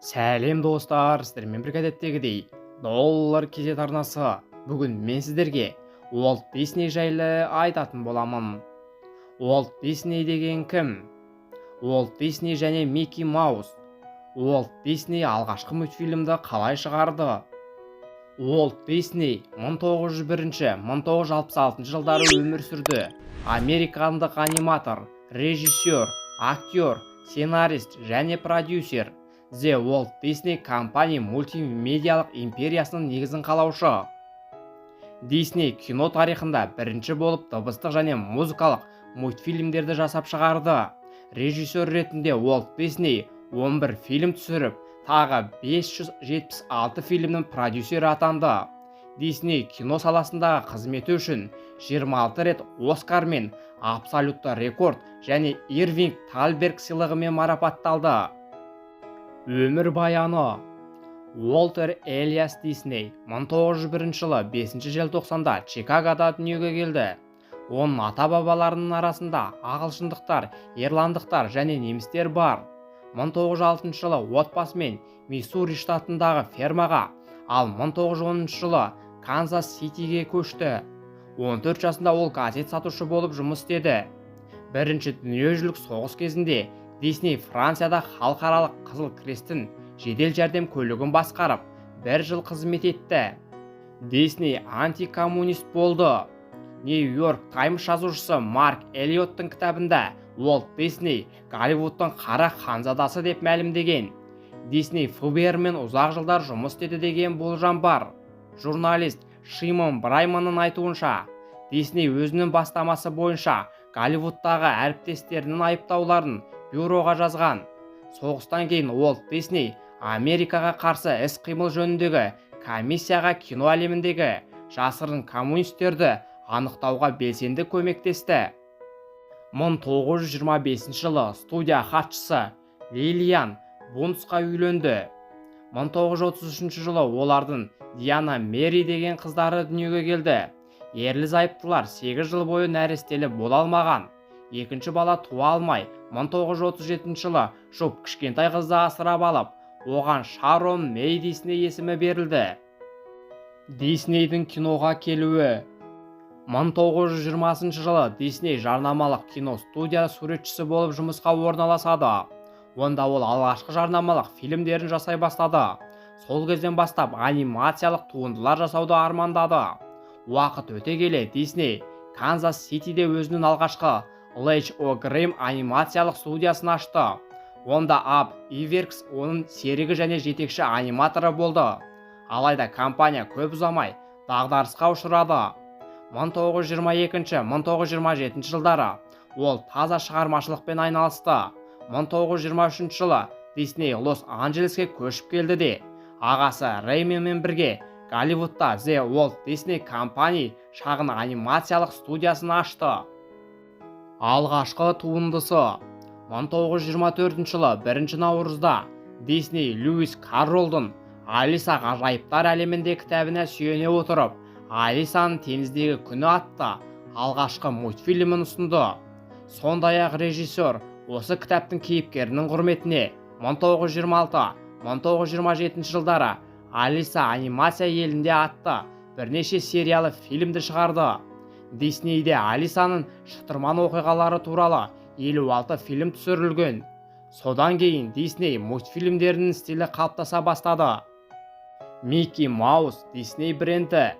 Сәлем, достар! Сіздермен бірге әдеттегідей Доллар KZ арнасы. Бүгін мен сіздерге Уолт Дисней жайлы айтатын боламын. Уолт Дисней деген кім? Уолт Дисней және Микки Маус. Уолт Дисней алғашқы мультфильмді қалай шығарды? Уолт Дисней 1901-1966 жылдары өмір сүрді. Американдық аниматор, режиссер, актер, сценарист және продюсер. The Walt Disney Company мультимедиялық империясының негізін қалаушы. Дисней кино тарихында бірінші болып дыбыстық және музыкалық мультфильмдерді жасап шығарды. Режиссер ретінде Уолт Дисней 11 фильм түсіріп, тағы 576 фильмнің продюсері атанды. Дисней кино саласындағы қызметі үшін 26 рет Оскар мен Абсолютті рекорд және Ирвинг Талберг сыйлығымен марапатталды. Өмірбаяны. Уолтер Элиас Дисней 1901 жылы 5 желтоқсанда Чикагода дүниеге келді. Оның ата-бабаларының арасында ағылшындықтар, ирландықтар және немістер бар. 1906 жылы отбасымен Миссури штатындағы фермаға, ал 1910 жылы Канзас Ситиге көшті. 14 жасында ол газет сатушы болып жұмыс істеді. Бірінші дүниежүзілік соғыс кезінде Дисней Францияда Халықаралық Қызыл Крестің жедел жәрдем көлігін басқарып, бір жыл қызмет етті. Дисней антикоммунист болды. Нью Йорк Таймс жазушысы Марк Эллиоттың кітабында Уолт Дисней Голливудтың қара ханзадасы деп мәлімдеген. Дисней ФБР-мен ұзақ жылдар жұмыс істеді деген болжам бар. Журналист Шимон Брайманның айтуынша, Дисней өзінің бастамасы бойынша Голливудтағы әріптестерінің айыптауларын бюроға жазған. Соғыстан кейін Уолт Дисней Америкаға қарсы іс-қимыл жөніндегі комиссияға кино әлеміндегі жасырын коммунистерді анықтауға белсенді көмектесті. 1925 жылы студия хатшысы Лилиан Бунсқа үйленді. 1933 жылы олардың Диана Мэри деген қыздары дүниеге келді. Ерлі-зайыптылар 8 жыл бойы нәрестелі бола алмаған. Екінші бала туа алмай, 1937 жылы жұп кішкентай қызды асырап алып, оған Шарон Мэй Дисней есімі берілді. Диснейдің киноға келуі. 1920 жылы Дисней жарнамалық кино студия суретшісі болып жұмысқа орналасады. Онда ол алғашқы жарнамалық фильмдерін жасай бастады. Сол кезден бастап анимациялық туындылар жасауды армандады. Уақыт өте келе Дисней Канзас Ситиде өзінің алғашқы Лейч О Грейм анимациялық студиясын ашты. Онда Аб Иверкс оның серігі және жетекші аниматоры болды. Алайда компания көп ұзамай дағдарысқа ұшырады. 1922-1927 жылдары ол таза шығармашылықпен айналысты. 1923 жылы Дисней Лос-Анджелеске көшіп келді де, ағасы Рейменмен бірге Голливудта The Walt Disney Company шағын анимациялық студиясын ашты. Алғашқы туындысы. 1924 жылы 1 наурызда Дисней Льюис Карролдың «Алиса ғажайыптар әлемінде» кітабына сүйене отырып, «Алисаның теңіздегі күні» атты алғашқы мультфильмін ұсынды. Сондай-ақ режиссер осы кітаптың кейіпкерінің құрметіне 1926-1927 жылдары «Алиса анимация елінде» атты бірнеше сериялы фильмді шығарды. Диснейде Алисаның шытырман оқиғалары туралы 56 фильм түсірілген. Содан кейін Дисней мультфильмдерінің стилі қалыптаса бастады. Микки Маус Дисней бренді.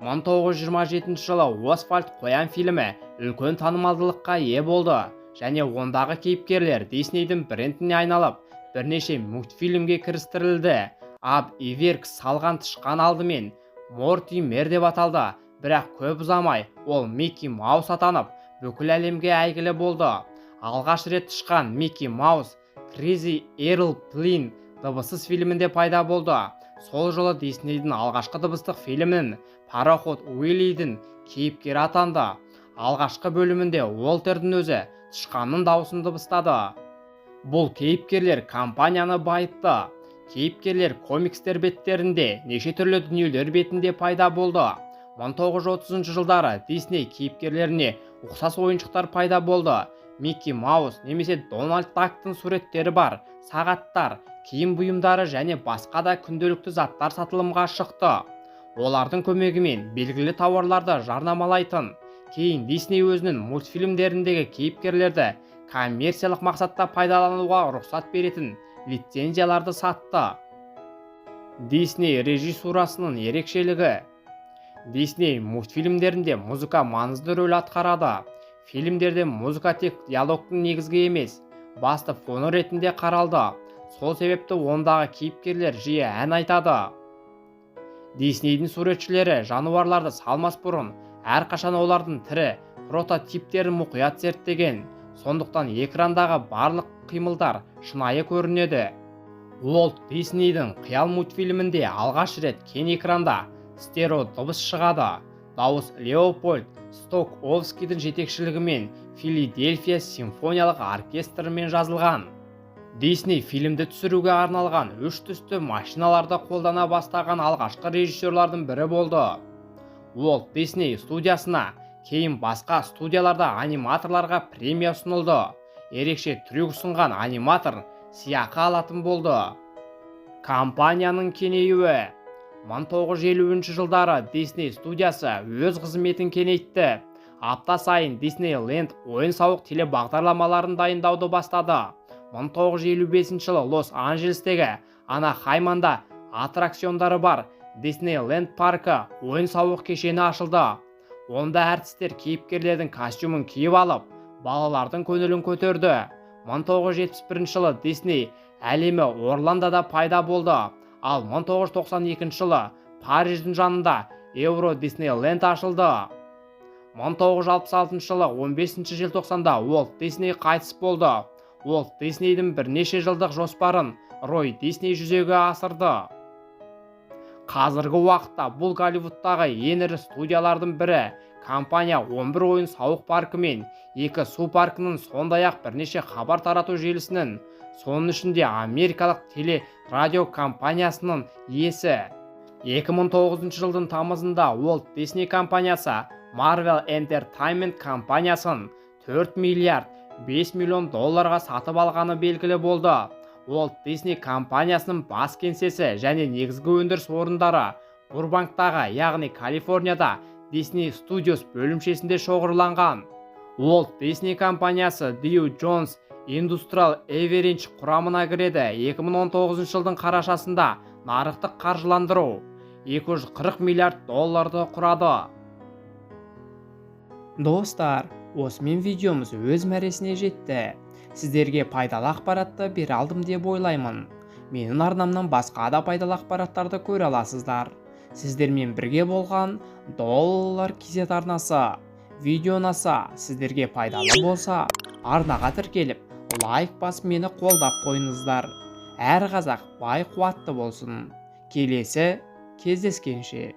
1927 жылы «Освальд қоян» фильмі үлкен танымалдылыққа ие болды және ондағы кейіпкерлер Диснейдің брендіне айналып, бірнеше мультфильмге кірістірілді. Аб Иверкс салған тышқан алдымен Мортимер деп аталды, бірақ көп ұзамай ол Микки Маус атанып, бүкіл әлемге әйгілі болды. Алғаш рет тышқан Микки Маус «Крейзи Эрл Флинн» дыбыссыз фильмінде пайда болды. Сол жылы Диснейдің алғашқы дыбыстық фильмінің, «Пароход Уиллидің» кейіпкері атанды. Алғашқы бөлімінде Уолтердің өзі тышқанның дауысын дыбыстады. Бұл кейіпкерлер компанияны байытты. Кейіпкерлер комикстер беттерінде, неше түрлі дүниелер бетінде пайда болды. 1930 жылдары Дисней кейіпкерлеріне ұқсас ойыншықтар пайда болды. Микки Маус немесе Дональд Дактың суреттері бар сағаттар. киім бұйымдары және басқа да күнделікті заттар сатылымға шықты. Олардың көмегімен белгілі тауарларды жарнамалайтын. Кейін Дисней өзінің мультфильмдеріндегі кейіпкерлерді коммерциялық мақсатта пайдалануға рұқсат беретін лицензияларды сатты. Дисней режиссурасының ерекшелігі. Дисней мультфильмдерінде музыка маңызды рөл атқарады. Фильмдерде музыка тек диалогтың негізгі емес, басты фоны ретінде қаралды. Сол себепті ондағы кейіпкерлер жиі ән айтады. Диснейдің суретшілері жануарларды салмас бұрын әрқашан олардың тірі прототиптерін мұқият зерттеген. Сондықтан экрандағы барлық қимылдар шынайы көрінеді. Уолт Диснейдің Қиял мультфильмінде алғаш рет кең экранда стерео дыбыс шығады. Дауыс Леопольд Стоковскийдің жетекшілігімен Филадельфия симфониялық оркестрімен жазылған. Дисней фильмді түсіруге арналған үш түсті машиналарды қолдана бастаған алғашқы режиссерлардың бірі болды. Уолт Дисней студиясына, кейін басқа студияларда аниматорларға премия ұсынылды. Ерекше трюк ұсынған аниматор сыйақы алатын болды. Компанияның кеңеюі. 1950 жылдары Дисней студиясы өз қызметін кеңейтті. Апта сайын Диснейленд ойын-сауық телебағдарламаларын дайындауды бастады. 1955 жылы Лос-Анджелестегі Анахайманда аттракциондары бар Диснейленд паркі ойын-сауық кешені ашылды. Онда әртістер кейіпкерлердің костюмін киіп алып, балалардың көңілін көтерді. 1971 жылы Дисней әлемі Орландода пайда болды, ал 1992 жылы Париждің жанында Еуро Диснейленд ашылды. 1966 жылы 15 желтоқсанда Уолт Дисней қайтыс болды. Уолт Диснейдің бірнеше жылдық жоспарын Рой Дисней жүзеге асырды. Қазіргі уақытта бұл Голливудтағы ең ірі студиялардың бірі. Компания 11 ойын-сауық паркі мен екі су паркінің, сондай-ақ бірнеше хабар тарату желісінің, соның ішінде америкалық теле-радио компаниясының иесі. 2009 жылдың тамызында Уолт Дисней компаниясы Marvel Entertainment компаниясын 4 миллиард 5 миллион долларға сатып алғаны белгілі болды. Уолт Дисней компаниясының бас кеңсесі және негізгі өндіріс орындары Бурбанктағы, яғни Калифорнияда Disney Studios бөлімшесінде шоғырланған. Уолт Дисней компаниясы Dow Jones Industrial Average құрамына кіреді. 2019 жылдың қарашасында нарықтық қаржыландыру 240 миллиард долларды құрады. Достар, осымен видеомыз өз мәресіне жетті. Сіздерге пайдалы ақпаратты бере алдым деп ойлаймын. Менің арнамнан басқа да пайдалы ақпараттарды көре аласыздар. Сіздермен бірге болған Доллар KZ арнасы. Видео ұнаса, сіздерге пайдалы болса, арнаға тіркеліп, лайк басып, мені қолдап қойыңыздар. Әр қазақ бай, қуатты болсын. Келесі кездескенше.